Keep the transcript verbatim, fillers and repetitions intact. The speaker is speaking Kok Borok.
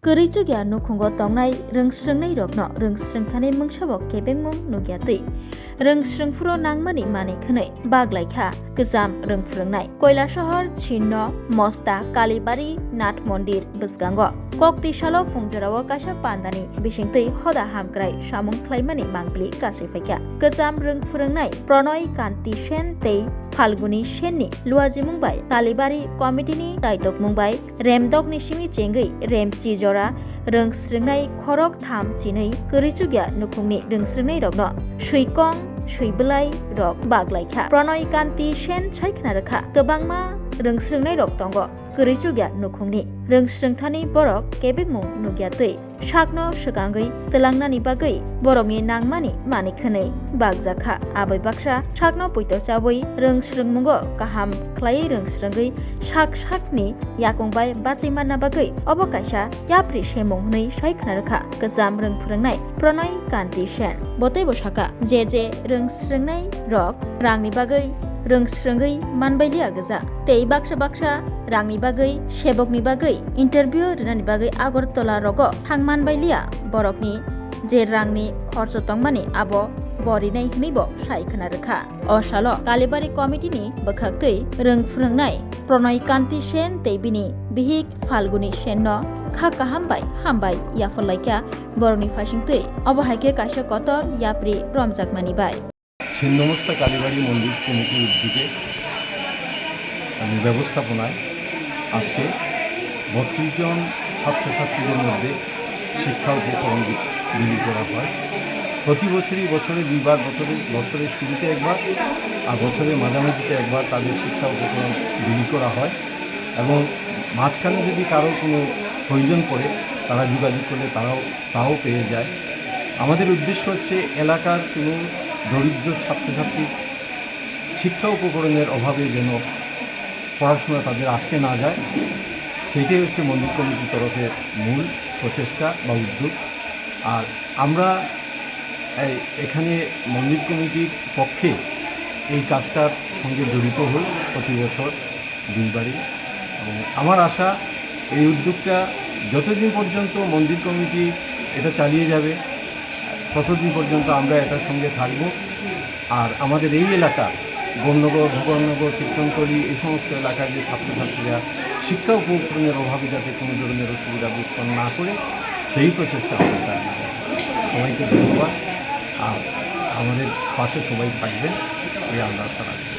Kwrwi chukya nukhungo tongnai rwngsrwngnairokno rwngsrwngthani mungsabo kebengmung nukya twi rwngsrwngphuru nangmani manwi khwnwi baglaikha kwcham rwngphrwngnai. Koilasohor Chinno Mosta Kalibari Nath Mondir bwskango koktwi salo phungjorao kaisa pandani bisingtwi hoda hamkrai samung khlaimani mangpili kasui phaikha. Kwcham rwngphrwngnai Pronoy Kanti Sen tei Phalguni Senni luajimung bai Kalibari Committee-ni daitokmung bai remdokni simi chengwi remchi jora rwngsrwngnai khorok tham chinwi kwrwi chukya nukhungni rwngsrwngnairokno suikong suibwlairok baglaikha. Pronoy Kanti Sen saikhwna rwkha, kwbangma rwngsrwngnairok tongo kwrwi chukya nukhungni rwngsrwngthani borok kebengmung nukya twi sakno swkangwi twlangnani bagwi borokni nangmani manwi khwnwi bagjakha. Aboi baksa sakno poito chawi rwngsrwngmungo kaham khlaiwi rwngsrwngwi sak sakni yakung bai bachwi manna bagwi obo kaisa yapri semung hwnwi sai khwna rwkha kwcham rwngphrwngnai Pronoy Kanti Sen. Bo teibo saka, je je rwngsrwngnai rok rangni bagwi rwngsrwngwi manbailiya gwja tei baksa baksa rangni bagwi sebokni bagwi interview rwnani bagwi Agartala rogo thang manbailiya, borokni je rangni khorcho tongmani abo bo rinai hwnwibo sai khwna rwkha. O salo Kalibari Committee-ni bwkhaktwi rwngphrwngnai Pronoy Kanti Sen tei bini bihik Phalguni Senno kha kaham bai hambai yapharlaikha borokni phaisingtwi, obo hai khe kaisa kotor yapri romjakmani bai. Chhinnamasta কালীবাড়ি মন্দির কমিটির উদ্যোগে এবং ব্যবস্থাপনায় আজকে বত্রিশ জন ছাত্রছাত্রীদের মধ্যে শিক্ষা উপকরণ বি-, বিলি করা হয়। প্রতি বছরই বছরে দুইবার, বছরের, বছরের শুরুতে একবার আর বছরের মাঝামাঝিতে একবার তাদের শিক্ষা উপকরণ বিলি করা হয় এবং মাঝখানে যদি কারো কোনো প্রয়োজন পড়ে, তারা যোগাযোগ করলে তারাও, তাও পেয়ে যায়। আমাদের উদ্দেশ্য হচ্ছে এলাকার কোনো দরিদ্র ছাত্রছাত্রীর শিক্ষা উপকরণের অভাবে যেন পড়াশোনা তাদের আটকে না যায়, সেটাই হচ্ছে মন্দির কমিটির তরফে মূল প্রচেষ্টা বা উদ্যোগ। আর আমরা এই এখানে মন্দির কমিটির পক্ষে এই কাজটার সঙ্গে জড়িত হই প্রতি বছর দুইবারই। এবং আমার আশা এই উদ্যোগটা যতদিন পর্যন্ত মন্দির কমিটি এটা চালিয়ে যাবে, ততদিন পর্যন্ত আমরা এটার সঙ্গে থাকব। আর আমাদের এই এলাকা, বননগর, ভগবাননগর, কীর্তনতলী, এই সমস্ত এলাকার যে ছাত্রছাত্রীরা শিক্ষা উপকরণের অভাবে যাতে কোনো ধরনের অসুবিধা বোধ না করে, সেই প্রচেষ্টা আমরা চালিয়ে যাব। সবাইকে ধন্যবাদ। আর আমাদের পাশে সবাই থাকবেন, এই আমরা আশা রাখি।